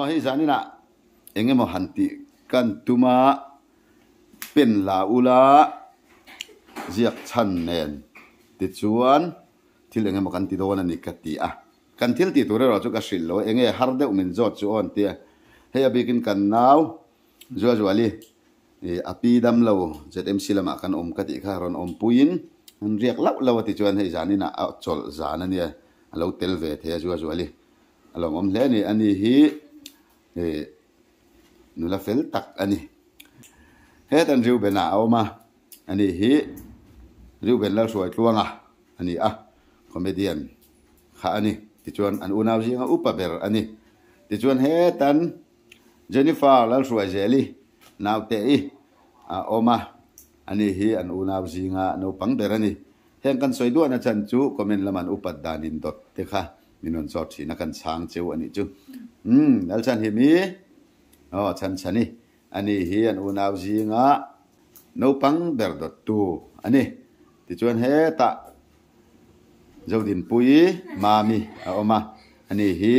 Hei zaninah eng emaw han tih kan tum a, pen la ula ziak chhan nen tichuan thil eng emaw kan ti dawn a ni ka ti a. Kan thil tih tur erawh chu ka hrilh lo a, eng nge har deuh min zawt chu aw an ti a. Hei a bikin kan nau Zuazuali ih a pi dam lo ZMC lamah kan awm ka tih kha rawn awmpuiin an riak lauh lauh a ti chuan hei zaninah a chawlh zan a nia a lo tel ve thei a Zuazuali a lo awm hle a ni. Ani hi ih nula fel tak a ni. Hetan Reuben-ah a awm a, ani hi Reuben Lalhruaitluanga a ni a, comedian kha a ni. Tichuan an unau zinga upa ber a ni. Tichuan hetan Jennifer Lalhruaizeli naute i a awm a, ani hi an unau zinga naupang ber a ni. Heng kan sawi duahna chan chu comment lama an upat dan in dawt te kha min rawn zawt thin a, kan chhang cheu a nih chu. Umm, Lalchhanhimi, aw Chhanchhani, ani hi an unau zinga naupang ber dawttu a ni. Tichuan hetah Zodinpuii Mami a awm a, ani hi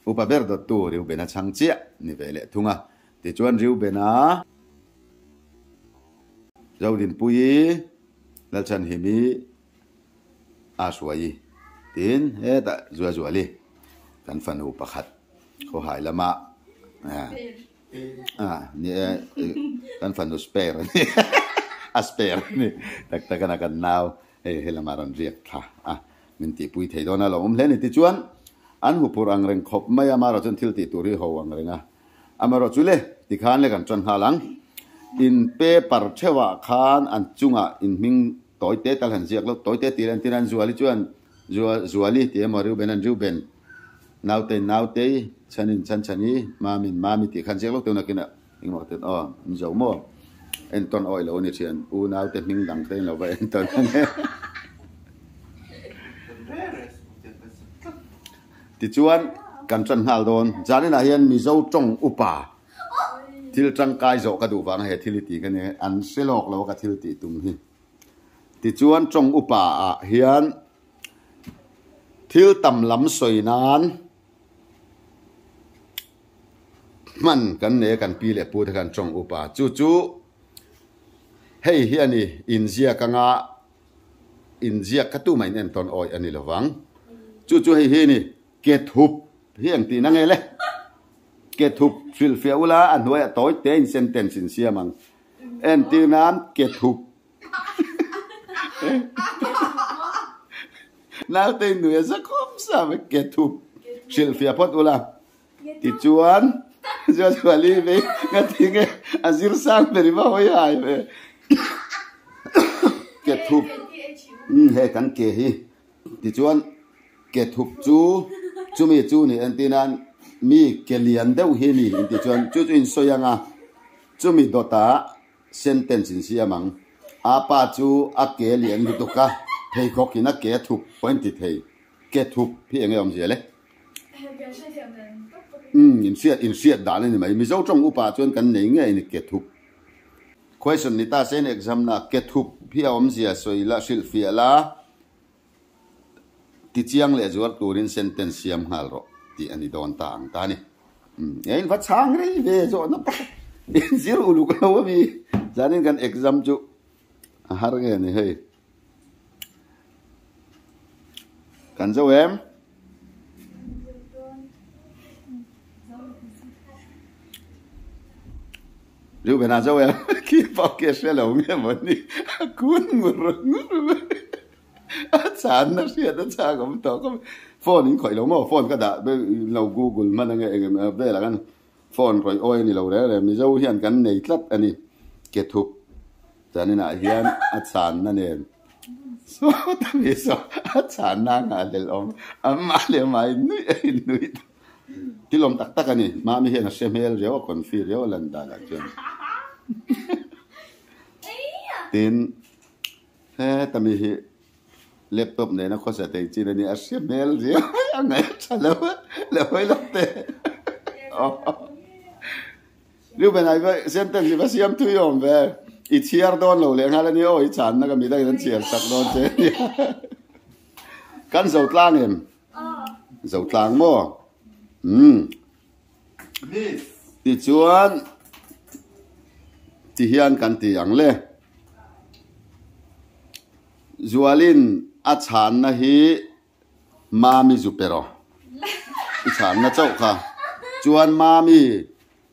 upa ber dawttu Reubena chhang chiah ni ve leh thung a. Tichuan Reubena, Zodinpuii, Lalchhanhimi a hruai i tiin hetah Zuazuali kan fanu pakhat khawhai lama ni e kan fanu spare a ni a spare a ni tak tak a kan nau. Hei he lamah rawn riak thla a, min tihpui thei dawn a lo awm hle a ni. Tichuan, an huphurh ang reng khawp mai a, amaherawh chuan thil tih tur hi ho ang reng a. Amaherawh chu le, tikhan le kan tan nghal ang. In paper theuhah khan an chungah in hming tawi te tal han ziak lo, tawi te tih leh an tir a, an Zuali chuan Zuali tih emaw Reuben an Reuben, Nauteiin Nautei, Chhanin Chhanchhani, Mamiin Mami tih khan ziak lo teuh nakinah. Engmah ten aw, an zo maw? Entawn awih lo a ni thian, unaute hming dang te in lo va entawn ang e. Tichuan, kan tan nghal dawn. Zaninah hian Mizo tawng upa thil tangkai zawh ka duh vanga he thil i ti ka ni. An hre lawk lo a ka thil tih tum hi. Tichuan, tawng upa ah hian thil tam lam sawi nan Hman kan nei a kan pi leh pu te khan tawng upa chu chu hei hi a ni inziak anga inziak kha tumah in entawn awih a ni lovang chu chu hei hi a ni ke thup hi ang tihna nge le ke thup hrilhfiah ula a hnuaiah tawi te in sentence in siam ang entir nan ke thup Naute in nui a za khawp sa ve ke thup hrilhfiah phawt ula tichuan Zuazuali vei nga ti nge a zir sang ber i va hawi hai ve ke thup umm hei kan ke hi tichuan ke thup chu chumi chu ni entir nan mi ke lian deuh hi ni inti chuan chu chu in sawi anga chumi dawtah Sentence in siam ang. A pa chu a ke lian lutuk a, pheikhawk in a ke a thup pawh in ti thei. Ke thup hi enge awmzia le? Umm, in hriat, in hriat dan a ni mai. Mizo tawng upa chuan kan nei ngei a ni ke thup. Question ni ta se in exam na ke thup hi a awmzia sawi la, hrilhfiah la. Tichiang leh zuar turin sentence siam nghal rawh tih a ni dawn ta ang ta a ni. Umm, in va chhang rei ve zawhna pakhat in zir uluk lo a mi. Zanin kan exam chu a har nge ni hei. Kan zo em? Reuben a zo em? Khi pawh khi a hre lo nge maw ni? A kun ngur ngur mai. A chhanna hriat a chhak awm tawh khawp mai. Phone in khawih lo maw? Phone ka dah lo google hman ange eng emaw velah khan phone rawih awi a ni lo reng reng. Mizo hian kan nei tlat a ni. Ke thup zaninah hian a chhanna nen sawt a ni saw a chhanna a nghah hlelh awm. Amah leh amah in nuih a in nuih tawh. Thil awm tak tak a ni. Mami hian a hre hmel riau a confi riau a lan danah chuan. Tin. Heta mi hi laptop nena khawsa thei chin a ni a hre hmel riau a ngaih a tha lo a lo hawi lo te Reuben ai va sentence hi va siam thui awm ve i chhiar dawn lo leh nghal a ni aw i channa ka midangin an chhiar sak dawn che a nia kan zo tlang em zo tlang maw umm. Tichuan ti hian kan ti ang le. Zualin a chhanna hi Mami zu pe rawh. I chhanna chauh kha. Chuan Mami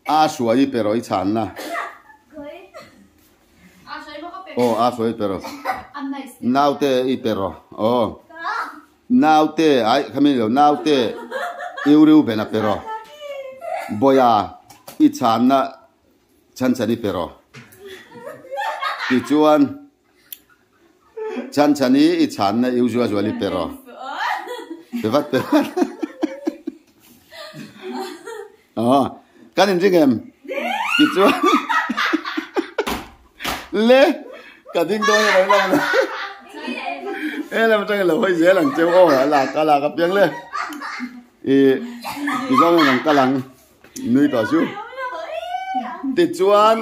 a hruai i pe rawh i chhanna. Aw a hruai i pe rawh. Naute i pe rawh. Aw. Naute ai khami lo naute iu riu ben a pe rawh. Bawia i chhanna chhan chhan i pe rawh. Tichuan. Chhan chhan i i chhanna i uzual zual i pe rawh. Pe vat pe vat. Aw, kan inring em? Tichuan le ka ding dawn emaw lam lo. He lam atangin lo hawi zel ang cheu aw a lak a lak apiang le. I ti zawng in ang kal ang. Nui tawh chu. Tichuan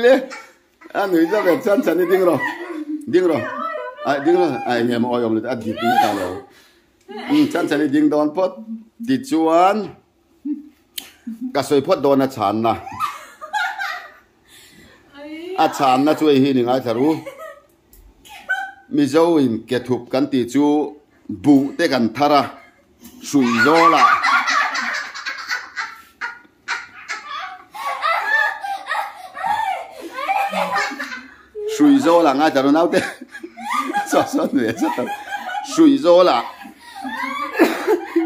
Le a nui zawk e chuan chhan i ding rawh ding rawh ai ding rawh ai nge maw awi awm lo a dik in ta lo chuan chhan i ding dawn phawt tichuan Ka sawi phawt dawn a chhanna. A chhanna chu hei hi ni ngaithla ru. Mizo in ke thup kan tih chu buh te kan thar a, hrui zawl ah. Hrui zawl ah ngaithla ru naute. Saw saw hnuai a zat a. Hrui zawl ah.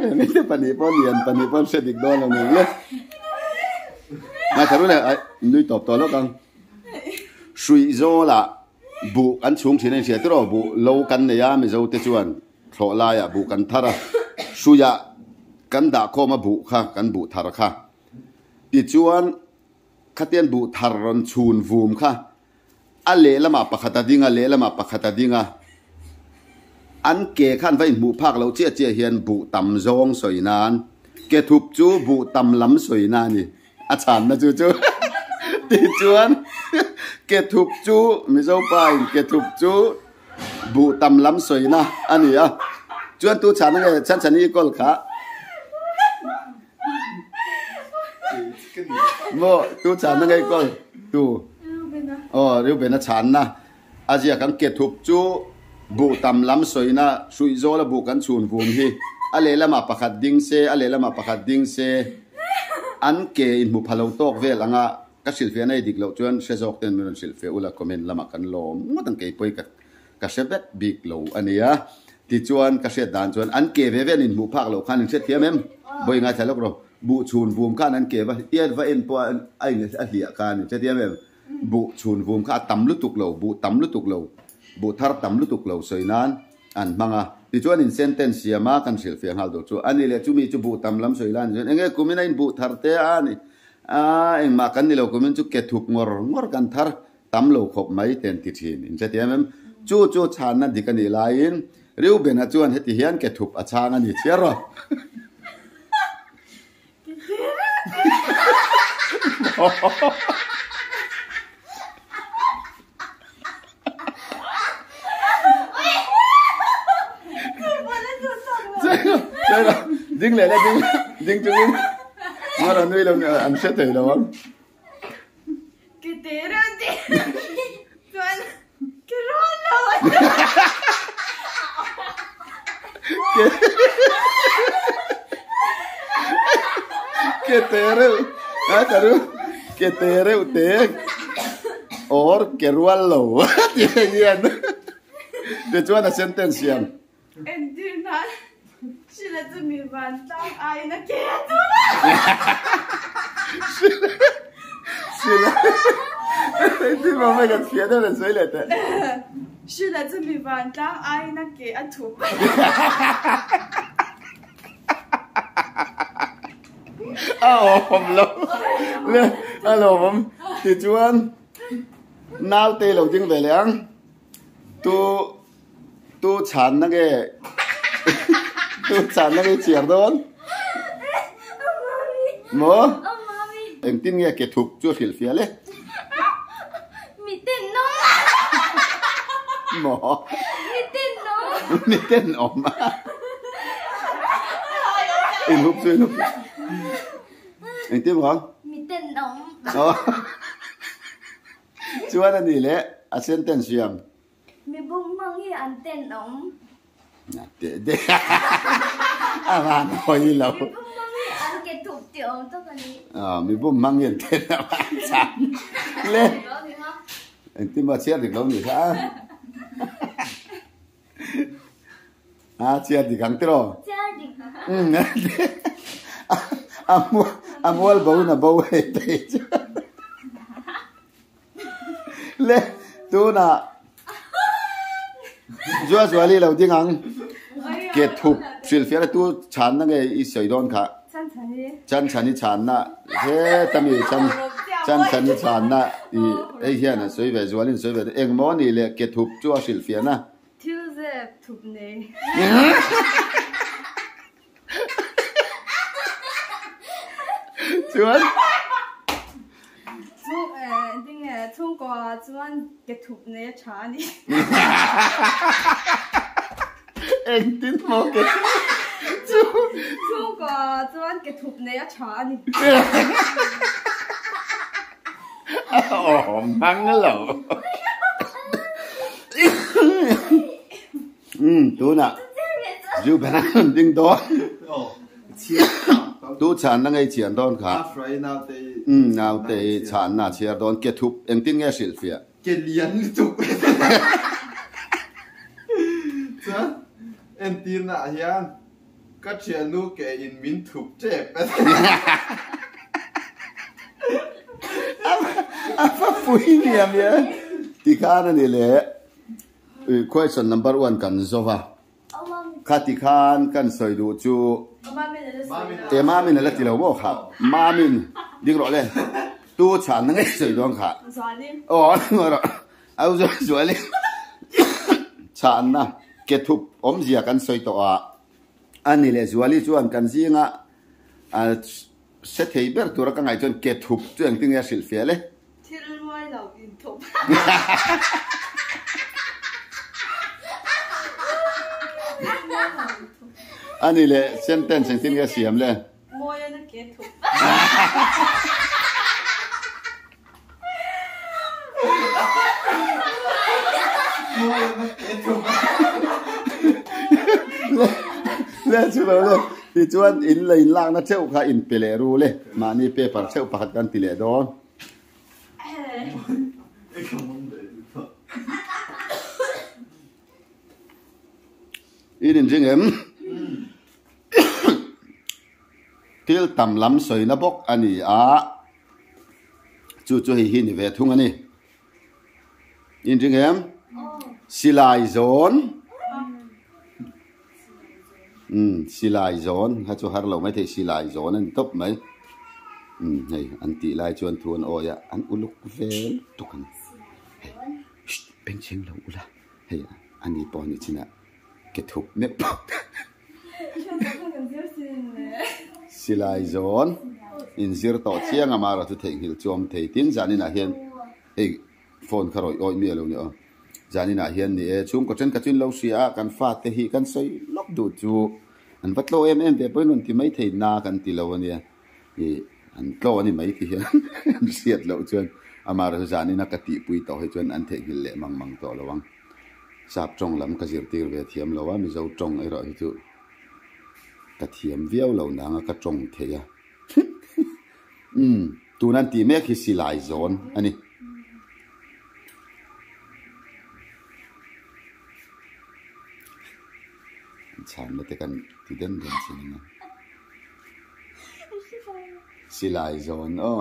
Hemi te pahnih pawh lian pahnih pawh an hre dik dawn lo nen le. Ngaithla ru le ai nui tawp tawh lawk ang. Hrui zawl ah buh an chhung thin a inhria tiraw buh lo kan nei a Mizo te chuan thlawh lai ah buh kan thar a. Hrui ah kan dah khawm a buh kha kan buh thar kha. Tichuan Khatian buh thar rawn chhun vum kha a lehlamah pakhat a ding a, lehlamah pakhat a ding a. An ke khan va inhmuh phak loh chiah chiah hian buh tam zawng sawi nan ke thup chu buh tam lam sawi na a ni. A chhanna chu chu tichuan ke thup chu Mizo pa in ke thup chu buh tam lam sawi na a ni a. Chuan tu chhanna nge chhan chhan i kawl kha. Maw tu chhanna ngei kawl tu aw Reuben a chhanna a ziak ang ke thup chu buh tam lam sawina hruih zawl a buh kan chhun vum hi a lehlamah pakhat ding se a lehlamah pakhat ding se an ke inhmu pha lo tawk vel anga ka hrilhfiahna ei dik loh chuan hre zawk ten min rawn hrilhfiah ula comment lamah kan lawm ngawt ang keipawh hi ka Ka hre vek bik lo a nia. Tichuan ka hriat dan chuan an ke ve ve an inhmuh phak loh khan in hriat thiam em? Bawi ngaithla lawk rawh. Buh chhun vum khan an ke va iat va en pawh a in a hliah khan in hre thiam em? Buh chhun vum kha a tam lutuk lo, buh tam lutuk lo, buh thar tam lutuk lo sawi nan an hmang a. Tichuan in sentence siam a kan hrilhfiah nghal duh chu a ni leh chumi chu buh tam lam sawi lai a ni chuan enge kumin a in buh thar te a ni a engmah kan ni lo kumin chu ke thup ngawr ngawr kan thar Tam lo khawp mai ten ti thin in hre tiam em? Chu chu chhanna dik a nih laiin Reuben-a chuan heti hian ke thup a chhang a ni chhiar rawh. Ding leh la ding ding chungin ngawr a nui lo an hre thei lo ang. Ke te reuh te chuan ke rual lo a ni. Ke te reuh a ta ru ke te reuh te or ke rual lo tih a hian tichuan a sentence siam. Entir nan Sheila chu mi vantlang aiin a ke a tum a. Sheila Engtin mah mai kan chhiah deuh rawn sawi leh teh. Sheila chu mi vantlang aiin a ke a thup a. A awm lo le a lawmawm tichuan naute lo ding ve leh ang tu Tu chhanna nge tu chhanna nge chhiar dawn? Maw? Engtin nge ke thup chu a hrilh fiah le? Maw? Mi tenawm. Mi tenawm. Inhup chu inhup. Engtin maw? Mi tenawm. Chuan a nih leh a sentence siam. Mi bum hmang hi an tenawm. Teh deh a van hawi lo. Mi bum hmang hi an ke thup tih awm tak a ni. Mi bum hmang hi an tenawm a chhan le. Engtin maw chhiar dik lo ni kha a. A chhiar dik ang tiraw? Chhiar dik. A mual bo in a bo hei phei chu. Le tunah Zua Zuali lo ding ang ke thup hrilhfiah la tu chhanna nge i sawi dawn kha Chan Chhani chhanna heta mi Chan Chan Chhani chhanna i hei hian a sawi ve Zualin sawi ve engmaw a nih le ke thup chu a hrilhfiahna Thil zep thup nei. Chuan Chu tinge chhungkaw chuan ke thup nei a tha a ni. Engtin maw ke chu Chhungkaw chuan ke thup nei a tha a ni. Aw mang lo. Umm tunah Zu bena an ding dawn. Tu chhanna ngei chhiar dawn kha. Umm naute i chhanna a chhiar dawn. Ke thup engtin nge hrilh fiah? Ke lian lutuk. Chuan entirna ah hian ka thiannu ke in min thup tep a ti. A va pui miam e. Tikhan a ni le. Question number one kan zo va, khati khan kan sawi duh chu e Mamin a la ti lo maw kha, Mamin ding rawh le, tu chhan na ngei sawi dawn kha, aw ding rawh au Zuali chhan na ke thup awmzia kan sawi tawh a, ani leh Zuali chuan kan zinga hre thei ber tura ka ngaih chuan ke thup chu engtin nge a hrilh fiah le? Thil ruai lo in thup. Ani le sentence engtin nge siam le? Mawi an a ke thup. Mawi an a ke thup. Le chu lo le tichuan in la in lakna theuh kha in pe leh ru le mahni paper theuh pakhat kan ti leh dawn. In inring em? Thil tam lam sawina bawk a ni a, chu chu hei hi ni ve thung a ni. Inring em? Silai zawn. Umm silai zawn kha chu har lo mai thei silai zawn a ni tawp mai. Umm hei an tih lai chuan thu an awi a an uluk vel tuk a ni. Hei shh bengchheng lo ula hei a ni pawh a nih chinah ke thup meuh pawh silai zawn inzir tawh chiang a mara chu theihnghilh chu a awm thei tin zaninah hian hei Phone kha rawih awih miah lo ni aw. Zaninah hian ni e, chhungkaw then ka chin lo hria a, kan fate hi kan sawi lawk duh chu an va tlaw em em ve pawhin rawn ti mai thei na kan ti lo a nia. Ih, an tlaw a ni mai ti hian an hriat loh chuan amaherawhchu zanina ka tihpui tawh hi chuan an theihnghilh leh mang mang tawh lo ang. Sap tawng lam ka zirtir ve thiam lo a, Mizo tawng erawh hi chu ka thiam viau lo nang a ka tawng thei a. Umm, tun an tih mek hi silai zawn a ni. An chhanna te kan ti den den chin ang a. Silai zawn aw.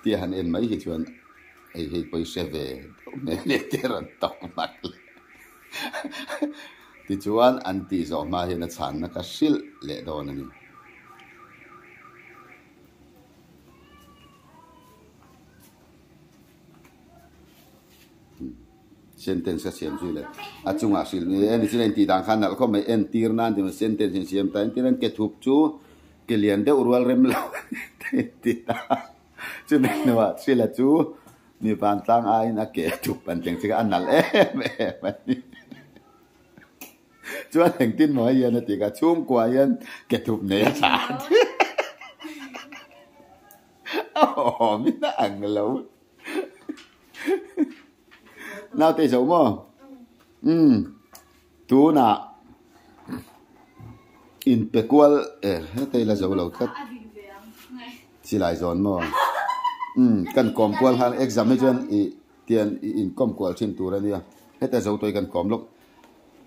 Tia han en mai hi chuan hei hei pawh i hre ve deuh mai a ni te rawn tawk mak le. Tichuan an tih zawh hma hian a chhanna ka hrilh leh dawn a ni. Sentence ka siam zui leh a chungah hrilh ni e nichina intih dan khan nalh khawp mai entir nan ti sentence in siam ta entir nan ke thup chu ke lian deuh rual rem lo ti ta. Chumi hnuah Thrila chu mi vantlang aiin a ke thup an thleng chik a, a nalh em em a ni. Chuan engtin maw hei hian a ti kha, chhungkua hian ke thup nei a tha a ti. A awmin a ang lo. Naute i zo maw? Umm tunah inpe kual e heta ila zo lo tlat. Silai zawn maw? Umm kan kawm kual khan exam hi chuan i tian i inkawm kual thin tur a nia. Heta zo tawh i kan kawm lawk.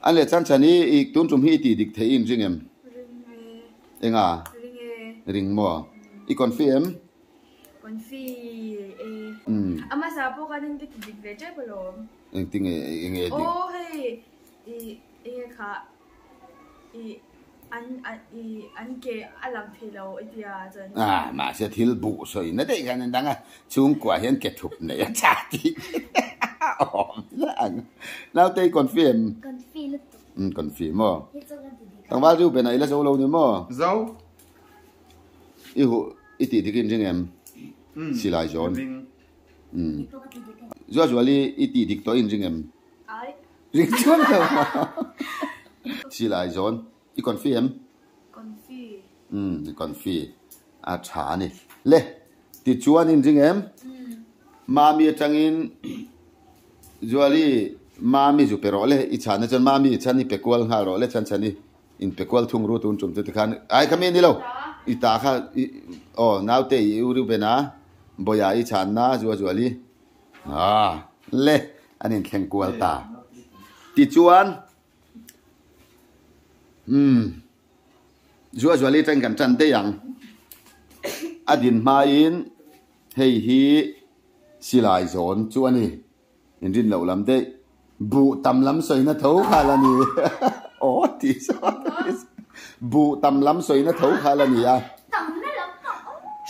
A leh chan chhan hi i tun tum hi i tih dik theih i inring em? Ring e. Enga? Ring e. Ring maw? I confi em? Confi e. A hmasa pawh khan in ka ti dik ve tep alawm. Engtinge enge dik? Aw hei i enge kha i an i an ke a lang thei lo i tia chuan. Ah mahse thil buh sawi na daih khan an dang a, chhungkua hian ke thup nei a tha tih awm ila ang. Naute i confi em? Confi lutuk. Umm confi maw? Tlangval ru ben a ila zo lo ni maw? Zo. I huh i tih dik in ring em? Silai zawn. Ring. Zua zual i i tih dik tawh in ring em? Ai. Ring chuan lo maw? Silai zawn. I confi em? Confi. Umm i confi. A tha a ni. Le tichuan in ring em? Mami atangin Zuali Mami zu pe rawh le i chhanna chuan Mami chhan i pe kual nghal rawh le chhan chhan i In pe kual thung ru tun tum chu tikhan ai kha mi ni lo i ta kha i aw naute i u Reuben a Boya i chhan na zua zual i ah le an in thleng kual ta tichuan umm zua zual i tang kan tan daih ang a din hma in hei hi silai zawn chu a ni. Inrin loh lam daih. Buh tam lam sawina tho kha la ni. Aw tih zawk. Buh tam lam sawina tho kha la ni a.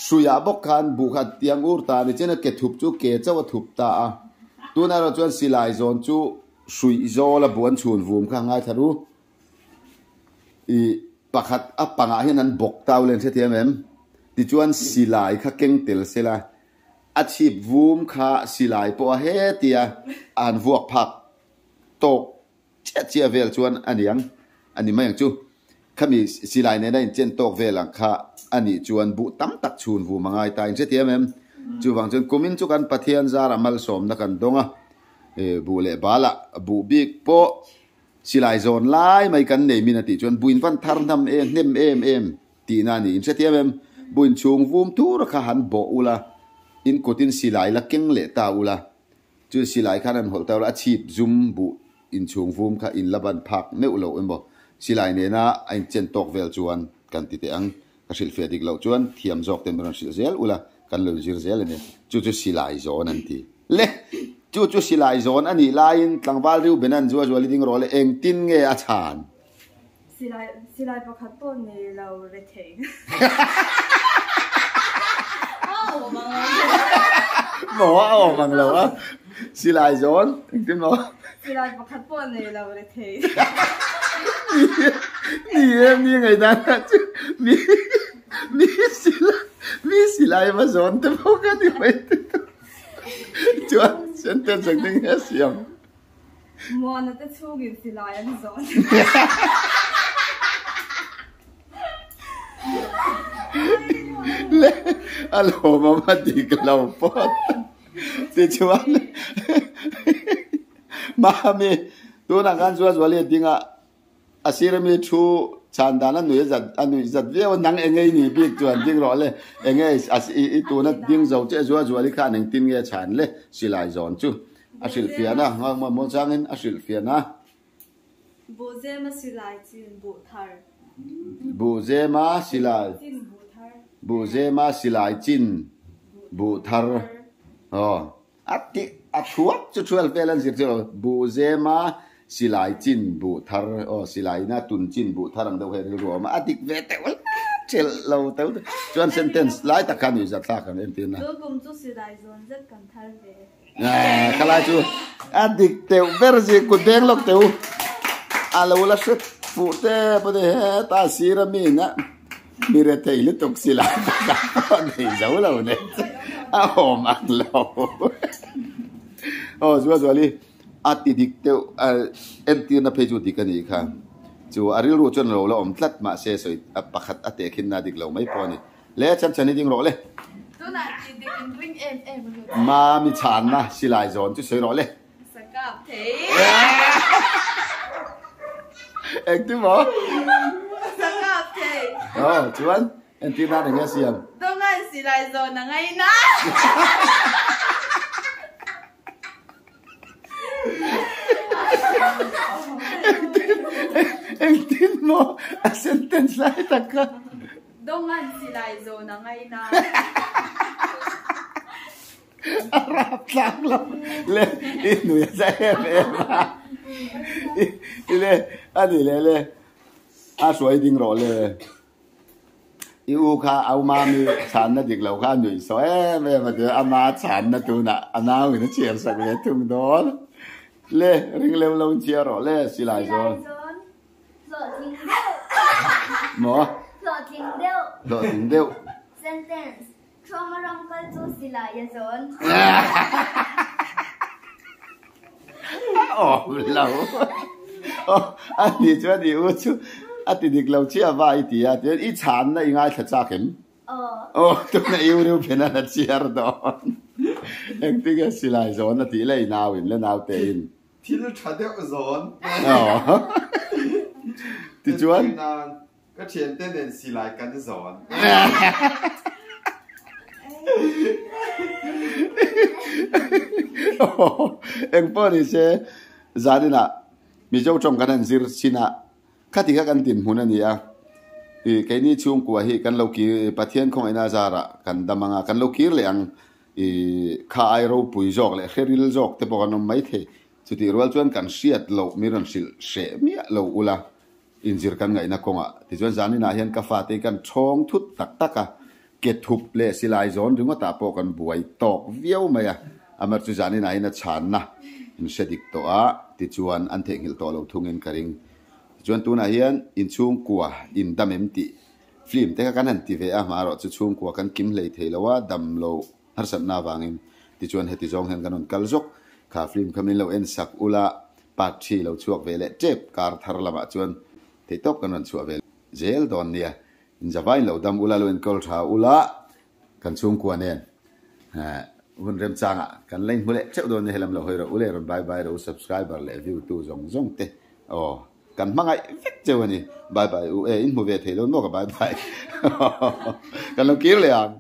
Hruiah bawk khan buh kha tiang ur ta a ni. Chen a ke thup chu ke chauh a thup ta a. Tunah erawh chuan silai zawn chu hruih zawl a buh an chhun vum kha ngaithla ru. I pakhat a pangah hian an bawk tau len hrethiam em? Tichuan silai kha keng tel sela. A chhip vum kha silai pawh a he tia a han vuak phak tawk chiah chiah vel chuan a niang a ni mai ang chu. Khami silai nena inchen tawk vel ang kha a nih chuan buh tam tak chhun vum a ngai ta inhrethiam em? Chuvang chuan kumin chu kan Pathian zara malsawmna kan dawng a, buh leh balah buh bik pawh silai zawn lai mai kan nei min a tih chuan buh invan thar hnam em hnem em em. Tihna a ni. In hrethiam em? Buin chhung vum tur kha han bawh ula, in kutin silai la keng leh ta ula, chu silai khan han hawlh ta ula, a chhip zum buh inchhung vum kha in la ban phak meuh loh emaw, silai nena a inchen tawk vel chuan kan ti teh ang. Ka hrilhfiah dik loh chuan thiam zawk ten min rawn hrilh zel ula, kan lo inzir zel a ni. Chu chu silai zawn an ti. Le! Chu chu silai zawn a nih laiin tlangval Reuben-a'n zua zuali ding rawh le, engtin nge a chhan? Silai silai pakhat pawh nei lo rethei. Maw a awm ang lo a. Silai zawn engtin maw? Silai pakhat pawh nei lo rethei. Ni e mi ngaihdan ah chu mi mi silai mi silai va zawn te pawh ka ni mai te chuan sentence engtin nge a siam? Muana te chhungin silai an zawn. Le a lawmawm a dik lo pawh tichuan Mami tunah khan chuan Zuali a ding a. A sir ami thu chhan dan a nui zat a nuih zat viau a, nang enge i nih bik chuan ding rawh le, enge i i tuna ding zo che zua zuali khan engtin nge chhan le silai zawn chu a hrilhfiah a, ngakmah muang changin a hrilhfiah a. Buhzema silai chin buh thar. Buhzema silai chin buh thar. Buhzema silai chin buh thar. Aw. A ti a thuak chu thual vel an zir chu buh zema silai chin buh thar aw silai ina tun chin buh thar ang deuh hi rilru a awm a, a dik ve teuh la thelh lo teuh chuan sentence lai tak khan nuihzat thlak ang entir na. Chu kum chu silai zawn zet kan thar ve. Khalai chu a dik teuh ber zi kut beng lawk teuh a lo la hre fuh tep a ni heta sir a mi na mi rethei lutuk silai pakhat pawh nei zo lo nen. A awm ang lo. Aw Zuazuali a ti dik deuh a entirna phei chu dik a nih kha. Chu a rilru chuan a lo la awm tlat mahse sawi pakhat a tehkhinna a dik lo mai pawh a ni. Le chan chan i ding rawh le. Tunah ti dik in ring em em a lut. Mami chhanna silai zawn chu sawi rawh le. Sa kap thei. Engti maw? Sa kap thei. Aw chuan entir nan enge a siam? Dongan silai zawn a ngaina. Engtin maw a sentence lai tak kha? Dongan silai zawn a ngaina. A rap tlak lo le i nui a za em em a i le a ni leh le a hruai ding rawh le i u kha au mami chhanna dik lo kha a nuih saw em em a tia ama chhanna tunah a nau in a chhiar sak ve thung dawn le ring lem lo in chhiar rawh le silai zawn. Hlawhtling deuh. Maw? Hlawhtling deuh. Hlawhtling deuh. Sentence, Thuama ram kal chu silai a zawn. A awm lo. Aw, a ni chuan i u chu a ti dik lo chiah va i ti a, tichuan i chhanna i ngaithla chak em? Aw. Aw, tuna i u Reuben a la chhiar dawn. Engtin nge silai zawn a tih le i nauin le nautein? Thil tha deuh zawn. Tichuan. Entirnan, ka thiante nen silai kan zawn. Engpawh ni se, zaninah Mizo tawng kan han zir chin a, khati kha kan dinhmun a ni a. Keini chhungkua hi kan lo kir, Pathian khawngaihna zarah kan dam ang a, kan lo kir leh ang. I kha ai ropui zawk leh hre ril zawk te pawh kan awm mai thei. Chutih rual chuan kan hriat loh mi rawn hrilh hreh miah lo ula inzir kan ngaihna kawngah. Tichuan zaninah hian ka fate hi kan thawng thut tak tak a, ke thup leh silai zawn ringawtah pawh kan buai tawk viau mai a. Amar chu zaninah hian a chhanna in hre dik tawh a, tichuan an theihnghilh tawh lo thungin ka ring. Tichuan tunah hian inchhungkua indam em tih Film te kha kan han ti ve a, hmarawh chu chhungkua kan kim hlei thei lo a, dam lo harsatna avangin tichuan heti zawng hian kan rawn kal zawk. Kha film kha min lo en sak ula, part thi lo chhuak ve leh tep kar thar lamah chuan theihtawp kan rawn chhuah ve zel dawn nia. Inzavain lo dam ula, lo enkawl tha ula, kan chhungkua nen hun remchangah kan la inhmu leh teuh dawn nia, helam lo hawi rawh u le, rawn bye bye rawh u subscriber leh view tu zawng zawng te aw. Kan hmangaih vek cheu a ni. Bye bye u e, in hmu ve thei lo maw ka bye bye. Kan lo kir leh ang.